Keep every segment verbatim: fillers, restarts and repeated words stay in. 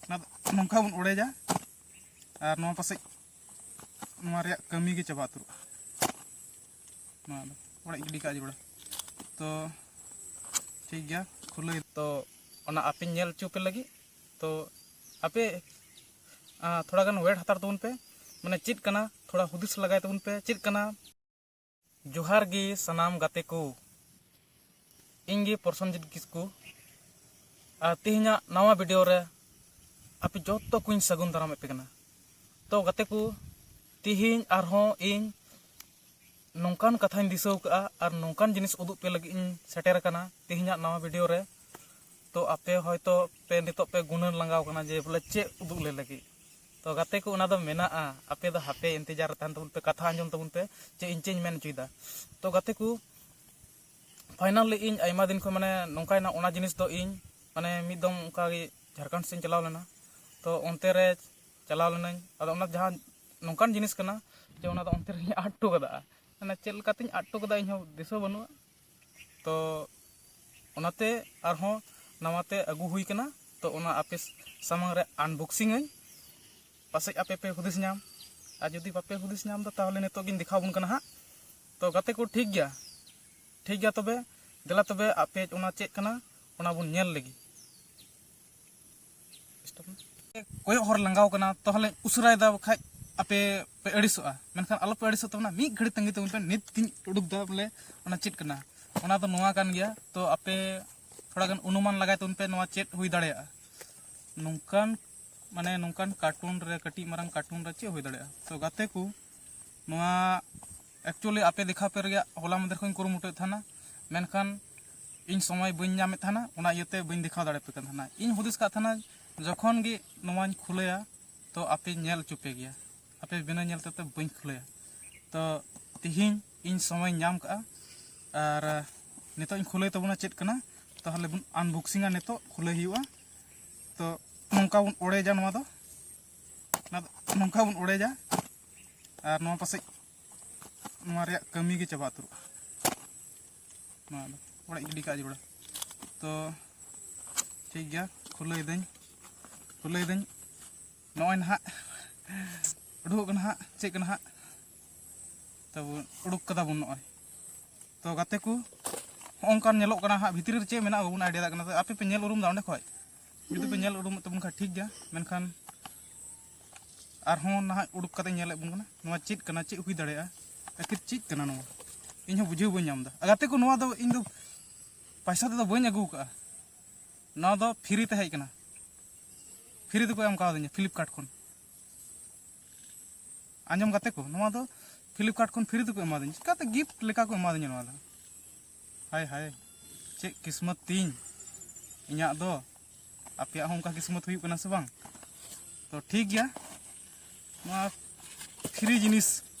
ᱚᱱᱟ ᱫᱚ ᱱᱚᱝᱠᱟ ᱵᱚᱱ ᱚᱲᱮᱡᱟ᱾ ᱟᱨ ᱱᱚᱣᱟ ᱯᱟᱥᱮᱡ ᱱᱚᱣᱟ ᱨᱮᱭᱟᱜ ᱠᱟᱹᱢᱤ ᱜᱮ ᱪᱟᱵᱟ ᱩᱛᱟᱹᱨᱚᱜᱼᱟ᱾ ᱱᱚᱣᱟ ᱫᱚ ᱚᱲᱮᱡ ᱜᱤᱰᱤ ᱠᱟᱜ ᱡᱟᱹᱨᱩᱲᱟ᱾ ᱛᱚ ᱴᱷᱤᱠ ᱜᱮᱭᱟ, ᱠᱷᱩᱞᱟᱹᱭ᱾ ᱛᱚ ᱚᱱᱟ ᱟᱯᱮᱧ ᱧᱮᱞ ᱦᱚᱪᱚ ᱯᱮ ᱞᱟᱹᱜᱤᱫ᱾ ᱛᱚ ᱟᱯᱮ ᱛᱷᱚᱲᱟ ᱜᱟᱱ ᱣᱮᱴ ᱦᱟᱛᱟᱲ ᱛᱟᱵᱚᱱ ᱯᱮ᱾ ᱢᱟᱱᱮ ᱪᱮᱫ ᱠᱟᱱᱟ, ᱛᱷᱚᱲᱟ ᱦᱩᱫᱤᱥ ᱞᱟᱜᱟᱭ ᱛᱟᱵᱚᱱ ᱯᱮ, ᱪᱮᱫ ᱠᱟᱱᱟ᱾ ᱡᱚᱦᱟᱨ ᱜᱮ ᱥᱟᱱᱟᱢ ᱜᱟᱛᱮ ᱠᱚ, ᱤᱧ ᱜᱮ ᱯᱨᱚᱥᱚᱱᱡᱤᱛ ᱠᱤᱥᱠᱩ᱾ ᱟᱨ ᱛᱮᱦᱮᱧᱟᱜ ᱱᱟᱣᱟ ᱵᱷᱤᱰᱤᱭᱳ ᱨᱮ ᱟᱯᱮ ᱡᱚᱛᱚ ᱠᱚᱧ ᱥᱟᱹᱜᱩᱱ ᱫᱟᱨᱟᱢᱮᱫ ᱯᱮ ᱠᱟᱱᱟ᱾ ᱛᱚ ᱜᱟᱛᱮ ᱠᱚ, ᱛᱮᱦᱮᱧ ᱟᱨᱦᱚᱸ ᱤᱧ ᱱᱚᱝᱠᱟᱱ ᱠᱟᱛᱷᱟᱧ ᱫᱤᱥᱟᱹᱣ ᱠᱟᱜᱼᱟ ᱟᱨ ᱱᱚᱝᱠᱟᱱ ᱡᱤᱱᱤᱥ ᱩᱫᱩᱜ ᱯᱮ ᱞᱟᱹᱜᱤᱫ ᱤᱧ ᱥᱮᱴᱮᱨ ᱟᱠᱟᱱᱟ ᱛᱮᱦᱮᱧᱟᱜ ᱱᱟᱣᱟ ᱵᱷᱤᱰᱤᱭᱳ ᱨᱮ᱾ ᱛᱚ ᱟᱯᱮ ᱦᱚᱭᱛᱳ ᱯᱮ ᱱᱤᱛᱚᱜ ᱯᱮ ᱜᱩᱱᱟᱹᱱ ᱞᱟᱸᱜᱟᱣ ᱠᱟᱱᱟ ᱡᱮ ᱵᱚᱞᱮ ᱪᱮᱫ ᱩᱫᱩᱜ ᱞᱮ ᱞᱟᱹᱜᱤᱫ᱾ ᱛᱚ ᱜᱟᱛᱮ ᱠᱚ, ᱚᱱᱟ ᱫᱚ ᱢᱮᱱᱟᱜᱼᱟ, ᱟᱯᱮ ᱫᱚ ᱦᱟᱯᱮ ᱤᱱᱛᱮᱡᱟᱨ ᱨᱮ ᱛᱟᱦᱮᱱ ᱛᱟᱵᱚᱱ ᱯᱮ, ᱠᱟᱛᱷᱟ ᱟᱸᱡᱚᱢ ᱛᱟᱵᱚᱱ ᱯᱮ ᱡᱮ ᱤᱧ ᱪᱮᱫ ᱤᱧ ᱢᱮᱱ ᱦᱚᱪᱚᱭᱮᱫᱟ᱾ ᱛᱚ ᱜᱟᱛᱮ ᱠᱚ, ᱯᱷᱟᱭᱱᱟᱞᱤ ᱤᱧ ᱟᱭᱢᱟ ᱫᱤᱱ ᱠᱷᱚᱱ, ᱢᱟᱱᱮ ᱱᱚᱝᱠᱟᱭᱮᱱᱟ, ᱚᱱᱟ ᱡᱤᱱᱤᱥ ᱫᱚ ᱤᱧ ᱢᱟᱱᱮ ᱢᱤᱫ ᱫᱚᱢ ᱚᱱᱠᱟ ᱜᱮ ᱡᱷᱟᱲᱠᱷᱚᱸᱰ ᱥᱮᱫ ᱤᱧ ᱪᱟᱞᱟᱣ ᱞᱮᱱᱟ᱾ ᱛᱚ ᱚᱱᱛᱮ ᱨᱮ ᱪᱟᱞᱟᱣ ᱞᱮᱱᱟᱹᱧ᱾ ᱟᱫᱚ ᱚᱱᱟ ᱡᱟᱦᱟᱸ ᱱᱚᱝᱠᱟᱱ ᱡᱤᱱᱤᱥ ᱠᱟᱱᱟ ᱡᱮ ᱚᱱᱟ ᱫᱚ ᱚᱱᱛᱮ ᱨᱮᱧ ᱟᱫ ᱦᱚᱴᱚ ᱠᱟᱫᱟ᱾ ᱢᱟᱱᱮ ᱪᱮᱫ ᱞᱮᱠᱟᱛᱤᱧ ᱟᱫ ᱦᱚᱴᱚ ᱠᱟᱫᱟ ᱤᱧ ᱦᱚᱸ ᱫᱤᱥᱟᱹ ᱵᱟᱹᱱᱩᱜᱼᱟ᱾ ᱛᱚ ᱚᱱᱟᱛᱮ ᱟᱨᱦᱚᱸ ᱱᱟᱣᱟᱛᱮ ᱟᱹᱜᱩ ᱦᱩᱭ ᱠᱟᱱᱟ᱾ ᱛᱚ ᱚᱱᱟ ᱟᱯᱮ ᱥᱟᱢᱟᱝ ᱨᱮ ᱟᱱᱵᱚᱠᱥᱤᱝ ᱟᱹᱧ, ᱯᱟᱥᱮᱡ ᱟᱯᱮ ᱯᱮ ᱦᱩᱫᱤᱥ ᱧᱟᱢ᱾ ᱟᱨ ᱡᱩᱫᱤ ᱵᱟᱯᱮ ᱦᱩᱫᱤᱥ ᱧᱟᱢ ᱮᱫᱟ, ᱛᱟᱦᱚᱞᱮ ᱱᱤᱛᱚᱜ ᱜᱤᱧ ᱫᱮᱠᱷᱟᱣ ᱟᱵᱚᱱ ᱠᱟᱱᱟ ᱦᱟᱸᱜ᱾ ᱛᱚ ᱜᱟᱛᱮ ᱠᱚ, ᱴᱷᱤᱠ ᱜᱮᱭᱟ, ᱴᱷᱤᱠ ᱜᱮᱭᱟ ᱛᱚᱵᱮ, ᱫᱮᱞᱟ ᱛᱚᱵᱮ ᱟᱯᱮ ᱚᱱᱟ ᱪᱮᱫ ᱠᱟᱱᱟ ᱚᱱᱟ ᱵᱚᱱ ᱧᱮᱞ ᱞᱮᱜᱮ᱾ ᱠᱚᱭᱚᱜ ᱦᱚᱨ ᱞᱟᱸᱜᱟᱣ ᱠᱟᱱᱟ, ᱛᱟᱦᱚᱞᱮ ᱩᱥᱟᱹᱨᱟᱭᱮᱫᱟ, ᱵᱟᱠᱷᱟᱡ ᱟᱯᱮ ᱯᱮ ᱟᱹᱲᱤᱥᱚᱜᱼᱟ᱾ ᱢᱮᱱᱠᱷᱟᱱ ᱟᱞᱚᱯᱮ ᱟᱹᱲᱤᱥᱚᱜ ᱛᱟᱵᱚᱱᱟ, ᱢᱤᱫ ᱜᱷᱟᱹᱲᱤ ᱛᱟᱺᱜᱤ ᱛᱟᱵᱚᱱ ᱯᱮ, ᱱᱤᱛ ᱜᱤᱧ ᱩᱰᱩᱠ ᱫᱟ ᱵᱚᱞᱮ ᱚᱱᱟ ᱪᱮᱫ ᱠᱟᱱᱟ᱾ ᱚᱱᱟ ᱫᱚ ᱱᱚᱣᱟ ᱠᱟᱱ ᱜᱮᱭᱟ᱾ ᱛᱚ ᱟᱯᱮ ᱛᱷᱚᱲᱟ ᱜᱟᱱ ᱚᱱᱩᱢᱟᱱ ᱞᱟᱜᱟᱭ ᱛᱟᱵᱚᱱ ᱯᱮ, ᱱᱚᱣᱟ ᱪᱮᱫ ᱦᱩᱭ ᱫᱟᱲᱮᱭᱟᱜᱼᱟ᱾ ᱱᱚᱝᱠᱟᱱ, ᱢᱟᱱᱮ ᱱᱚᱝᱠᱟᱱ ᱠᱟᱨᱴᱩᱱ ᱨᱮ, ᱠᱟᱹᱴᱤᱡ ᱢᱟᱨᱟᱝ ᱠᱟᱨᱴᱩᱱ ᱨᱮ ᱪᱮᱫ ᱦᱩᱭ ᱫᱟᱲᱮᱭᱟᱜᱼᱟ᱾ ᱛᱚ ᱜᱟᱛᱮ ᱠᱚ, ᱱᱚᱣᱟ actually ᱟᱯᱮ ᱫᱮᱠᱷᱟᱣ ᱯᱮ ᱨᱮᱭᱟᱜ ᱦᱚᱞᱟ ᱢᱟᱫᱷᱮᱨ ᱠᱷᱚᱱ ᱤᱧ ᱠᱩᱨᱩᱢᱩᱴᱩᱭᱮᱫ ᱛᱟᱦᱮᱱᱟ, ᱢᱮᱱᱠᱷᱟᱱ ᱤᱧ ᱥᱚᱢᱚᱭ ᱵᱟᱹᱧ ᱧᱟᱢᱮᱫ ᱛᱟᱦᱮᱱᱟ, ᱚᱱᱟ ᱤᱭᱟᱹᱛᱮ ᱵᱟᱹᱧ ᱫᱮᱠᱷᱟᱣ ᱫᱟᱲᱮᱭᱟᱯᱮ ᱠᱟᱱ ᱛᱟᱦᱮᱱᱟ᱾ ᱤᱧ ᱦᱩᱫᱤᱥ ᱠᱟᱜ ᱛᱟᱦᱮᱱᱟ ᱡᱚᱠᱷᱚᱱ ᱜᱮ ᱱᱚᱣᱟᱧ ᱠᱷᱩᱞᱟᱹᱭᱟ, ᱛᱚ ᱟᱯᱮ ᱧᱮᱞ ᱦᱚᱪᱚ ᱯᱮ ᱜᱮᱭᱟ, ᱟᱯᱮ ᱵᱤᱱᱟᱹ ᱧᱮᱞ ᱛᱮ ᱵᱟᱹᱧ ᱠᱷᱩᱞᱟᱹᱭᱟ᱾ ᱛᱚ ᱛᱤᱦᱤᱧ ᱤᱧ ᱥᱚᱢᱚᱭ ᱧᱟᱢ ᱠᱟᱜᱼᱟ, ᱟᱨ ᱱᱤᱛᱚᱜ ᱤᱧ ᱠᱷᱩᱞᱟᱹᱭ ᱛᱟᱵᱚᱱᱟ ᱪᱮᱫ ᱠᱟᱱᱟ, ᱛᱟᱦᱚᱞᱮ ᱵᱚᱱ ᱟᱱᱵᱚᱠᱥᱤᱝᱟ, ᱱᱤᱛᱚᱜ ᱠᱷᱩᱞᱟᱹᱭ ᱦᱩᱭᱩᱜᱼᱟ᱾ ᱛᱚ ᱱᱚᱝᱠᱟ ᱵᱚᱱ ᱚᱲᱮᱡᱟ ᱱᱚᱣᱟ ᱫᱚ, ᱚᱱᱟ ᱫᱚ ᱱᱚᱝᱠᱟ ᱵᱚᱱ ᱚᱲᱮᱡᱟ᱾ ᱟᱨ ᱱᱚᱣᱟ ᱯᱟᱥᱮᱡ ᱱᱚᱣᱟ ᱨᱮᱭᱟᱜ ᱠᱟᱹᱢᱤ ᱜᱮ ᱪᱟᱵᱟ ᱩᱛᱟᱹᱨᱚᱜᱼᱟ᱾ ᱱᱚᱣᱟ ᱫᱚ ᱚᱲᱮᱡ ᱜᱤᱰᱤ ᱠᱟᱜ ᱡᱟᱹᱨᱩᱲᱟ᱾ ᱛᱚ ᱴᱷᱤᱠ ᱜᱮᱭᱟ, ᱠᱷᱩᱞᱟᱹᱭ ᱫᱟᱹᱧ᱾ ᱛᱚ ᱞᱟᱹᱭᱫᱟᱹᱧ, ᱱᱚᱜᱼᱚᱭ ᱱᱟᱦᱟᱜ ᱩᱰᱩᱠᱚᱜ ᱠᱟᱱᱟ ᱦᱟᱸᱜ, ᱪᱮᱫ ᱠᱟᱱᱟ ᱦᱟᱸᱜ, ᱛᱟᱵᱚᱱ ᱩᱰᱩᱠ ᱠᱟᱫᱟ ᱵᱚᱱ ᱱᱚᱜᱼᱚᱭ᱾ ᱛᱚ ᱜᱟᱛᱮ ᱠᱚ, ᱦᱚᱸᱜᱼᱚ ᱱᱚᱝᱠᱟᱱ ᱧᱮᱞᱚᱜ ᱠᱟᱱᱟ ᱦᱟᱸᱜ, ᱵᱷᱤᱛᱨᱤ ᱨᱮ ᱪᱮᱫ ᱢᱮᱱᱟᱜᱼᱟ ᱵᱟᱵᱚᱱ ᱟᱭᱰᱤᱭᱟ ᱫᱟᱲᱮᱭᱟᱜ ᱠᱟᱱᱟ᱾ ᱛᱚ ᱟᱯᱮ ᱯᱮ ᱧᱮᱞ ᱩᱨᱩᱢ ᱫᱟ ᱚᱸᱰᱮ ᱠᱷᱚᱡ? ᱡᱩᱫᱤ ᱯᱮ ᱧᱮᱞ ᱩᱨᱩᱢᱮᱫ ᱛᱟᱵᱚᱱ ᱠᱷᱟᱱ ᱴᱷᱤᱠ ᱜᱮᱭᱟ, ᱢᱮᱱᱠᱷᱟᱱ ᱟᱨᱦᱚᱸ ᱱᱟᱦᱟᱜ ᱩᱰᱩᱠ ᱠᱟᱛᱮ ᱧᱮᱞᱮᱫ ᱵᱚᱱ ᱠᱟᱱᱟ, ᱱᱚᱣᱟ ᱪᱮᱫ ᱠᱟᱱᱟ, ᱪᱮᱫ ᱦᱩᱭ ᱫᱟᱲᱮᱭᱟᱜᱼᱟ, ᱟᱹᱠᱷᱤᱨ ᱪᱮᱫ ᱠᱟᱱᱟ ᱱᱚᱣᱟ? ᱤᱧ ᱦᱚᱸ ᱵᱩᱡᱷᱟᱹᱣ ᱵᱟᱹᱧ ᱧᱟᱢ ᱮᱫᱟ᱾ ᱟᱨ ᱜᱟᱛᱮ ᱠᱚ, ᱱᱚᱣᱟ ᱫᱚ ᱤᱧ ᱫᱚ ᱯᱟᱭᱥᱟ ᱛᱮᱫᱚ ᱵᱟᱹᱧ ᱟᱹᱜᱩ ᱟᱠᱟᱫᱼᱟ, ᱱᱚᱣᱟ ᱫᱚ ᱯᱷᱤᱨᱤ ᱛᱮ ᱦᱮᱡ ᱠᱟᱱᱟ, ᱯᱷᱤᱨᱤ ᱛᱮᱠᱚ ᱮᱢ ᱠᱟᱣᱫᱤᱧᱟ ᱯᱷᱤᱞᱤᱯᱠᱟᱨᱴ ᱠᱷᱚᱱ᱾ ᱟᱸᱡᱚᱢ ᱜᱟᱛᱮ ᱠᱚ, ᱱᱚᱣᱟ ᱫᱚ ᱯᱷᱤᱞᱤᱯᱠᱟᱨᱴ ᱠᱷᱚᱱ ᱯᱷᱤᱨᱤ ᱛᱮᱠᱚ ᱮᱢᱟᱫᱤᱧᱟ, ᱪᱤᱠᱟᱹᱛᱮ ᱜᱤᱯᱷᱴ ᱞᱮᱠᱟ ᱠᱚ ᱮᱢᱟᱫᱤᱧᱟ ᱱᱚᱣᱟ ᱫᱚ᱾ ᱦᱟᱭ ᱦᱟᱭ, ᱪᱮᱫ ᱠᱤᱥᱢᱚᱛ ᱛᱤᱧ ᱤᱧᱟᱹᱜ ᱫᱚ᱾ ᱟᱯᱮᱭᱟᱜ ᱦᱚᱸ ᱚᱱᱠᱟ ᱠᱤᱥᱢᱚᱛ ᱦᱩᱭᱩᱜ ᱠᱟᱱᱟ ᱥᱮ ᱵᱟᱝ? ᱛᱚ ᱴᱷᱤᱠ ᱜᱮᱭᱟ, ᱱᱚᱣᱟ ᱯᱷᱨᱤ ᱡᱤᱱᱤᱥ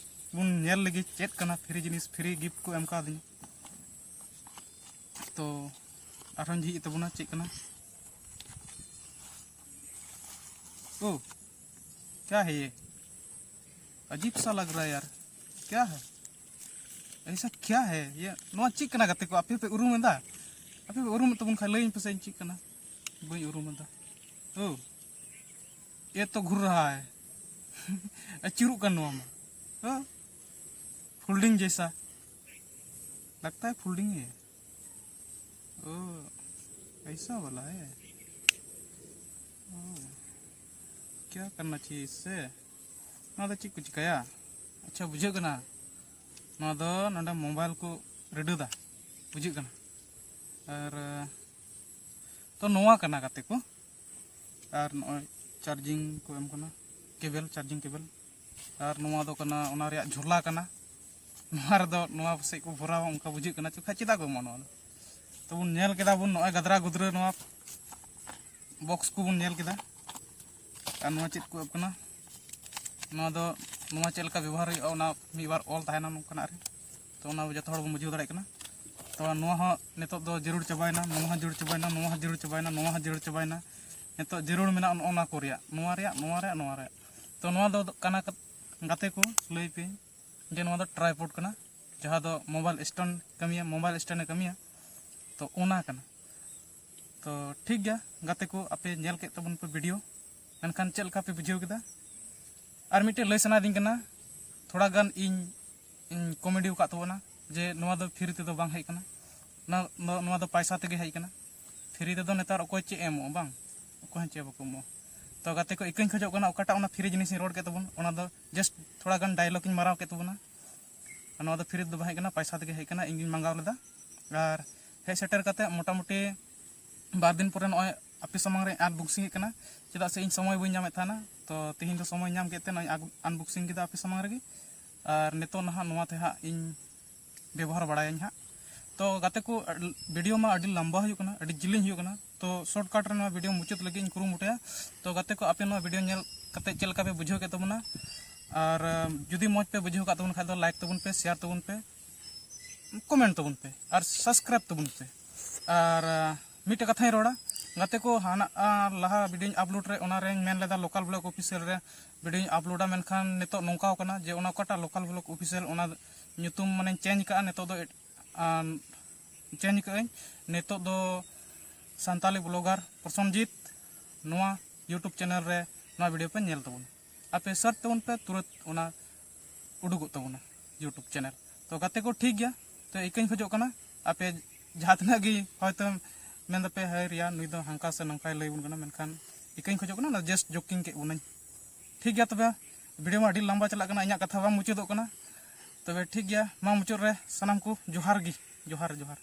ᱵᱚᱱ ᱧᱮᱞ ᱞᱮᱜᱮ, ᱪᱮᱫ ᱠᱟᱱᱟ ᱯᱷᱨᱤ ᱡᱤᱱᱤᱥ, ᱯᱷᱨᱤ ᱜᱤᱯᱷᱴ ᱠᱚ ᱮᱢ ᱠᱟᱣᱫᱤᱧᱟ᱾ ᱛᱚ ᱟᱨᱦᱚᱸᱧ ᱡᱷᱤᱡ ᱛᱟᱵᱚᱱᱟ, ᱪᱮᱫ ᱠᱟᱱᱟ? ओ, क्या है ये? अजीब सा लग रहा है यार, क्या है ऐसा, क्या है ये? ᱱᱚᱣᱟ ᱪᱮᱫ ᱠᱟᱱᱟ ᱜᱟᱛᱮ ᱠᱚ? ᱟᱯᱮ ᱯᱮ ᱩᱨᱩᱢ ᱮᱫᱟ? ᱟᱯᱮ ᱯᱮ ᱩᱨᱩᱢᱮᱫ ᱛᱟᱵᱚᱱ ᱠᱷᱟᱱ ᱞᱟᱹᱭᱟᱹᱧ ᱯᱮᱥᱮ, ᱤᱧ ᱪᱮᱫ ᱠᱟᱱᱟ, ᱵᱟᱹᱧ ᱩᱨᱩᱢ ᱮᱫᱟ᱾ ᱳ, ᱮ ᱛᱚ ᱜᱷᱩᱨ ᱨᱟᱦᱟ ᱦᱟᱭ᱾ ᱟᱹᱪᱩᱨᱚᱜ ᱠᱟᱱ ᱱᱚᱣᱟ ᱢᱟ᱾ ᱦᱮᱸ, ᱯᱷᱳᱞᱰᱤᱝ ᱡᱮᱭᱥᱟ ᱞᱟᱜᱽᱛᱟ ᱦᱟᱭ, ᱯᱷᱳᱞᱰᱤᱝ ᱦᱮ᱾ ओ, ऐसा वाला है। ओ, क्या करना चाहिए इससे? ᱱᱚᱣᱟ ᱫᱚ ᱪᱮᱫ ᱠᱚ ᱪᱤᱠᱟᱹᱭᱟ? ᱟᱪᱪᱷᱟ, ᱵᱩᱡᱷᱟᱹᱜ ᱠᱟᱱᱟ, ᱱᱚᱣᱟ ᱫᱚ ᱱᱚᱰᱮ ᱢᱳᱵᱟᱭᱤᱞ ᱠᱚ ᱨᱤᱰᱟᱹᱫᱟ, ᱵᱩᱡᱷᱟᱹᱜ ᱠᱟᱱᱟ᱾ ᱟᱨ ᱛᱚ ᱱᱚᱣᱟ ᱠᱟᱱᱟ ᱜᱟᱛᱮ ᱠᱚ, ᱟᱨ ᱱᱚᱜᱼᱚᱭ ᱪᱟᱨᱡᱤᱝ ᱠᱚ ᱮᱢ ᱠᱟᱱᱟ, ᱠᱮᱵᱮᱞ, ᱪᱟᱨᱡᱤᱝ ᱠᱮᱵᱮᱞ᱾ ᱟᱨ ᱱᱚᱣᱟ ᱫᱚ ᱠᱟᱱᱟ ᱚᱱᱟ ᱨᱮᱭᱟᱜ ᱡᱷᱚᱞᱟ ᱠᱟᱱᱟ᱾ ᱱᱚᱣᱟ ᱨᱮᱫᱚ ᱱᱚᱣᱟ ᱯᱟᱥᱮᱡ ᱠᱚ ᱵᱷᱚᱨᱟᱣᱟ, ᱚᱱᱠᱟ ᱵᱩᱡᱷᱟᱹᱜ ᱠᱟᱱᱟ᱾ ᱪᱚ ᱠᱷᱟᱡ ᱪᱮᱫᱟᱜ ᱠᱚ ᱮᱢᱚᱜᱼᱟ ᱱᱚᱣᱟ ᱫᱚ? ᱛᱚ ᱵᱚᱱ ᱧᱮᱞ ᱠᱮᱫᱟ ᱵᱚᱱ ᱱᱚᱜᱼᱚᱭ ᱜᱟᱫᱽᱨᱟ ᱜᱩᱫᱽᱨᱟᱹ ᱱᱚᱣᱟ ᱵᱚᱠᱥ ᱠᱚᱵᱚᱱ ᱧᱮᱞ ᱠᱮᱫᱟ᱾ ᱟᱨ ᱱᱚᱣᱟ ᱪᱮᱫ ᱠᱚ ᱮᱯ ᱠᱟᱱᱟ, ᱱᱚᱣᱟ ᱫᱚ, ᱱᱚᱣᱟ ᱪᱮᱫ ᱞᱮᱠᱟ ᱵᱮᱵᱚᱦᱟᱨ ᱦᱩᱭᱩᱜᱼᱟ, ᱚᱱᱟ ᱢᱤᱫ ᱵᱟᱨ ᱚᱞ ᱛᱟᱦᱮᱱᱟ ᱱᱚᱝᱠᱟᱱᱟᱜ ᱨᱮ᱾ ᱛᱚ ᱚᱱᱟ ᱡᱚᱛᱚ ᱦᱚᱲ ᱵᱚᱱ ᱵᱩᱡᱷᱟᱹᱣ ᱫᱟᱲᱮᱭᱟᱜ ᱠᱟᱱᱟ᱾ ᱛᱚ ᱱᱚᱣᱟ ᱦᱚᱸ ᱱᱤᱛᱚᱜ ᱫᱚ ᱡᱟᱹᱨᱩᱲ ᱪᱟᱵᱟᱭᱮᱱᱟ, ᱱᱚᱣᱟ ᱦᱚᱸ ᱡᱟᱹᱨᱩᱲ ᱪᱟᱵᱟᱭᱮᱱᱟ, ᱱᱚᱣᱟ ᱦᱚᱸ ᱡᱟᱹᱨᱩᱲ ᱪᱟᱵᱟᱭᱮᱱᱟ, ᱱᱚᱣᱟ ᱦᱚᱸ ᱡᱟᱹᱨᱩᱲ ᱪᱟᱵᱟᱭᱮᱱᱟ᱾ ᱱᱤᱛᱚᱜ ᱡᱟᱹᱨᱩᱲ ᱢᱮᱱᱟᱜᱼᱟ ᱱᱚᱜᱼᱚ ᱱᱚᱣᱟ ᱠᱚ ᱨᱮᱭᱟᱜ, ᱱᱚᱣᱟ ᱨᱮᱭᱟᱜ, ᱱᱚᱣᱟ ᱨᱮᱭᱟᱜ, ᱱᱚᱣᱟ ᱨᱮᱭᱟᱜ᱾ ᱛᱚ ᱱᱚᱣᱟ ᱫᱚ ᱠᱟᱱᱟ ᱠᱟ-, ᱜᱟᱛᱮ ᱠᱚ, ᱞᱟᱹᱭ ᱯᱮ ᱡᱮ ᱱᱚᱣᱟ ᱫᱚ ᱴᱨᱟᱭᱯᱚᱰ ᱠᱟᱱᱟ, ᱡᱟᱦᱟᱸ ᱫᱚ ᱢᱳᱵᱟᱭᱤᱞ ᱥᱴᱮᱱᱰ ᱠᱟᱹᱢᱤᱭᱟ, ᱢᱳᱵᱟᱭᱤᱞ ᱥᱴᱮᱱᱰ ᱮ ᱠᱟᱹᱢᱤᱭᱟ᱾ ᱛᱚ ᱚᱱᱟ ᱠᱟᱱᱟ᱾ ᱛᱚ ᱴᱷᱤᱠ ᱜᱮᱭᱟ ᱜᱟᱛᱮ ᱠᱚ, ᱟᱯᱮ ᱧᱮᱞ ᱠᱮᱫ ᱛᱟᱵᱚᱱ ᱯᱮ ᱵᱷᱤᱰᱤᱭᱳ, ᱢᱮᱱᱠᱷᱟᱱ ᱪᱮᱫ ᱞᱮᱠᱟ ᱯᱮ ᱵᱩᱡᱷᱟᱹᱣ ᱠᱮᱫᱟ? ᱟᱨ ᱢᱤᱫᱴᱮᱡ ᱞᱟᱹᱭ ᱥᱟᱱᱟᱭᱮᱫᱤᱧ ᱠᱟᱱᱟ, ᱛᱷᱚᱲᱟ ᱜᱟᱱ ᱤᱧ ᱤᱧ ᱠᱚᱢᱮᱰᱤ ᱟᱠᱟᱫ ᱛᱟᱵᱚᱱᱟ ᱡᱮ ᱱᱚᱣᱟ ᱫᱚ ᱯᱷᱤᱨᱤ ᱛᱮᱫᱚ ᱵᱟᱝ ᱦᱮᱡ ᱠᱟᱱᱟ, ᱱᱚᱣᱟ, ᱱᱚᱣᱟ ᱫᱚ ᱯᱟᱭᱥᱟ ᱛᱮᱜᱮ ᱦᱮᱡ ᱠᱟᱱᱟ᱾ ᱯᱷᱤᱨᱤ ᱛᱮᱫᱚ ᱱᱮᱛᱟᱨ ᱚᱠᱚᱭ ᱪᱮᱫ ᱮ ᱮᱢᱚᱜᱼᱟ? ᱵᱟᱝ, ᱚᱠᱚᱭ ᱦᱚᱸ ᱪᱮᱫ ᱵᱟᱠᱚ ᱮᱢᱚᱜᱼᱟ᱾ ᱛᱚ ᱜᱟᱛᱮ ᱠᱚ, ᱤᱠᱟᱹᱧ ᱠᱷᱚᱡᱚᱜ ᱠᱟᱱᱟ ᱚᱠᱟᱴᱟᱜ ᱚᱱᱟ ᱯᱷᱤᱨᱤ ᱡᱤᱱᱤᱥ ᱤᱧ ᱨᱚᱲ ᱠᱮᱫ ᱛᱟᱵᱚᱱ, ᱚᱱᱟ ᱫᱚ ᱡᱟᱥᱴ ᱛᱷᱚᱲᱟ ᱜᱟᱱ ᱰᱟᱭᱞᱚᱜ ᱤᱧ ᱢᱟᱨᱟᱣ ᱠᱮᱫ ᱛᱟᱵᱚᱱᱟ᱾ ᱟᱨ ᱱᱚᱣᱟ ᱫᱚ ᱯᱷᱤᱨᱤ ᱛᱮᱫᱚ ᱵᱟᱝ ᱦᱮᱡ ᱠᱟᱱᱟ, ᱯᱟᱭᱥᱟ ᱛᱮᱜᱮ ᱦᱮᱡ ᱠᱟᱱᱟ, ᱤᱧ ᱜᱤᱧ ᱢᱟᱸᱜᱟᱣ ᱞᱮᱫᱟ᱾ ᱟᱨ ᱦᱮᱡ ᱥᱮᱴᱮᱨ ᱠᱟᱛᱮ ᱢᱚᱴᱟᱢᱩᱴᱤ ᱵᱟᱨ ᱫᱤᱱ ᱯᱚᱨᱮ ᱱᱚᱜᱼᱚᱭ ᱟᱯᱮ ᱥᱟᱢᱟᱝ ᱨᱮ ᱟᱱᱵᱚᱠᱥᱤᱝ ᱮᱫ ᱠᱟᱱᱟ, ᱪᱮᱫᱟᱜ ᱥᱮ ᱤᱧ ᱥᱚᱢᱚᱭ ᱵᱟᱹᱧ ᱧᱟᱢᱮᱫ ᱛᱟᱦᱮᱱᱟ᱾ ᱛᱚ ᱛᱮᱦᱮᱧ ᱫᱚ ᱥᱚᱢᱚᱭ ᱧᱟᱢ ᱠᱮᱫ ᱛᱮ ᱱᱚᱜᱼᱚᱭ ᱟᱱᱵᱚᱠᱥᱤᱝ ᱠᱮᱫᱟ ᱟᱯᱮ ᱥᱟᱢᱟᱝ ᱨᱮᱜᱮ᱾ ᱟᱨ ᱱᱤᱛᱚᱜ ᱱᱟᱦᱟᱜ ᱱᱚᱣᱟ ᱛᱮ ᱦᱟᱸᱜ ᱤᱧ ᱵᱮᱵᱚᱦᱟᱨ ᱵᱟᱲᱟᱭᱟᱹᱧ ᱦᱟᱸᱜ᱾ ᱛᱚ ᱜᱟᱛᱮ ᱠᱚ, ᱵᱷᱤᱰᱤᱭᱳ ᱢᱟ ᱟᱹᱰᱤ ᱞᱟᱢᱵᱟ ᱦᱩᱭᱩᱜ ᱠᱟᱱᱟ, ᱟᱹᱰᱤ ᱡᱤᱞᱤᱧ ᱦᱩᱭᱩᱜ ᱠᱟᱱᱟ᱾ ᱛᱚ ᱥᱚᱨᱴᱠᱟᱴ ᱨᱮ ᱱᱚᱣᱟ ᱵᱷᱤᱰᱤᱭᱳ ᱢᱩᱪᱟᱹᱫ ᱞᱟᱹᱜᱤᱫ ᱤᱧ ᱠᱩᱨᱩᱢᱩᱴᱩᱭᱟ᱾ ᱛᱚ ᱜᱟᱛᱮ ᱠᱚ, ᱟᱯᱮ ᱱᱚᱣᱟ ᱵᱷᱤᱰᱤᱭᱳ ᱧᱮᱞ ᱠᱟᱛᱮ ᱪᱮᱫ ᱞᱮᱠᱟ ᱯᱮ ᱵᱩᱡᱷᱟᱹᱣ ᱠᱮᱫ ᱛᱟᱵᱚᱱᱟ? ᱟᱨ ᱡᱩᱫᱤ ᱢᱚᱡᱽ ᱯᱮ ᱵᱩᱡᱷᱟᱹᱣ ᱠᱟᱜ ᱛᱟᱵᱚᱱ ᱠᱷᱟᱡ ᱫᱚ ᱞᱟᱭᱤᱠ ᱛᱟᱵᱚᱱ ᱯᱮ, ᱥᱮᱭᱟᱨ ᱛᱟᱵᱚᱱ ᱯᱮ, ᱠᱚᱢᱮᱱᱴ ᱛᱟᱵᱚᱱ ᱯᱮ ᱟᱨ ᱥᱟᱵᱥᱠᱨᱟᱭᱤᱵ ᱛᱟᱵᱚᱱ ᱯᱮ᱾ ᱟᱨ ᱢᱤᱫᱴᱮᱡ ᱠᱟᱛᱷᱟᱧ ᱨᱚᱲᱟ ᱜᱟᱛᱮ ᱠᱚ, ᱦᱟᱱᱟ ᱞᱟᱦᱟ ᱵᱷᱤᱰᱤᱭᱳᱧ ᱟᱯᱞᱳᱰ ᱨᱮ, ᱚᱱᱟ ᱨᱮᱧ ᱢᱮᱱ ᱞᱮᱫᱟ ᱞᱳᱠᱟᱞ ᱵᱞᱚᱜ ᱚᱯᱷᱤᱥᱤᱭᱟᱞ ᱨᱮ ᱵᱷᱤᱰᱤᱭᱳᱧ ᱟᱯᱞᱳᱰᱟ, ᱢᱮᱱᱠᱷᱟᱱ ᱱᱤᱛᱚᱜ ᱱᱚᱝᱠᱟ ᱠᱟᱱᱟ ᱡᱮ ᱚᱱᱟ ᱚᱠᱟᱴᱟᱜ ᱞᱳᱠᱟᱞ ᱵᱞᱚᱜ ᱚᱯᱷᱤᱥᱤᱭᱟᱞ, ᱚᱱᱟ ᱧᱩᱛᱩᱢ ᱢᱟᱱᱮᱧ ᱪᱮᱧᱡᱽ ᱠᱟᱜᱼᱟ᱾ ᱱᱤᱛᱚᱜ ᱫᱚ ᱪᱮᱧᱡᱽ ᱠᱟᱜ ᱟᱹᱧ, ᱱᱤᱛᱚᱜ ᱫᱚ ᱥᱟᱱᱛᱟᱞᱤ ᱵᱞᱚᱜᱟᱨ ᱯᱨᱚᱥᱚᱱᱡᱤᱛ ᱱᱚᱣᱟ ᱭᱩᱴᱩᱵᱽ ᱪᱮᱱᱮᱞ ᱨᱮ ᱱᱚᱣᱟ ᱵᱷᱤᱰᱤᱭᱳ ᱯᱮ ᱧᱮᱞ ᱛᱟᱵᱚᱱᱟ᱾ ᱟᱯᱮ ᱥᱟᱨᱪ ᱛᱟᱵᱚᱱ ᱯᱮ, ᱛᱩᱨᱟᱹᱛ ᱚᱱᱟ ᱩᱰᱩᱠᱚᱜ ᱛᱟᱵᱚᱱᱟ ᱭᱩᱴᱩᱵᱽ ᱪᱮᱱᱮᱞ᱾ ᱛᱚ ᱜᱟᱛᱮ ᱠᱚ, ᱴᱷᱤᱠ ᱜᱮᱭᱟ᱾ ᱛᱚ ᱤᱠᱟᱹᱧ ᱠᱷᱚᱡᱚᱜ ᱠᱟᱱᱟ, ᱟᱯᱮ ᱡᱟᱦᱟᱸ ᱛᱤᱱᱟᱹᱜ ᱜᱮ ᱦᱚᱭᱛᱳ ᱢᱮᱱ ᱫᱟᱯᱮ, "ᱦᱟᱭ ᱨᱮᱭᱟ, ᱱᱩᱭ ᱫᱚ ᱦᱟᱱᱠᱟ ᱥᱮ ᱱᱚᱝᱠᱟᱭ ᱞᱟᱹᱭ ᱵᱚᱱ ᱠᱟᱱᱟ", ᱢᱮᱱᱠᱷᱟᱱ ᱤᱠᱟᱹᱧ ᱠᱷᱚᱡᱚᱜ ᱠᱟᱱᱟ, ᱚᱱᱟ ᱡᱟᱥᱴ ᱡᱳᱠᱤᱝ ᱠᱮᱫ ᱵᱚᱱᱟᱹᱧ᱾ ᱴᱷᱤᱠ ᱜᱮᱭᱟ, ᱛᱚᱵᱮ ᱵᱷᱤᱰᱤᱭᱳ ᱢᱟ ᱟᱹᱰᱤ ᱞᱟᱢᱵᱟ ᱪᱟᱞᱟᱜ ᱠᱟᱱᱟ, ᱤᱧᱟᱹᱜ ᱠᱟᱛᱷᱟ ᱵᱟᱝ ᱢᱩᱪᱟᱹᱫᱚᱜ ᱠᱟᱱᱟ᱾ ᱛᱚᱵᱮ ᱴᱷᱤᱠ ᱜᱮᱭᱟ, ᱢᱟ ᱢᱩᱪᱟᱹᱫ ᱨᱮ ᱥᱟᱱᱟᱢ ᱠᱚ ᱡᱚᱦᱟᱨ ᱜᱮ, ᱡᱚᱦᱟᱨ, ᱡᱚᱦᱟᱨ᱾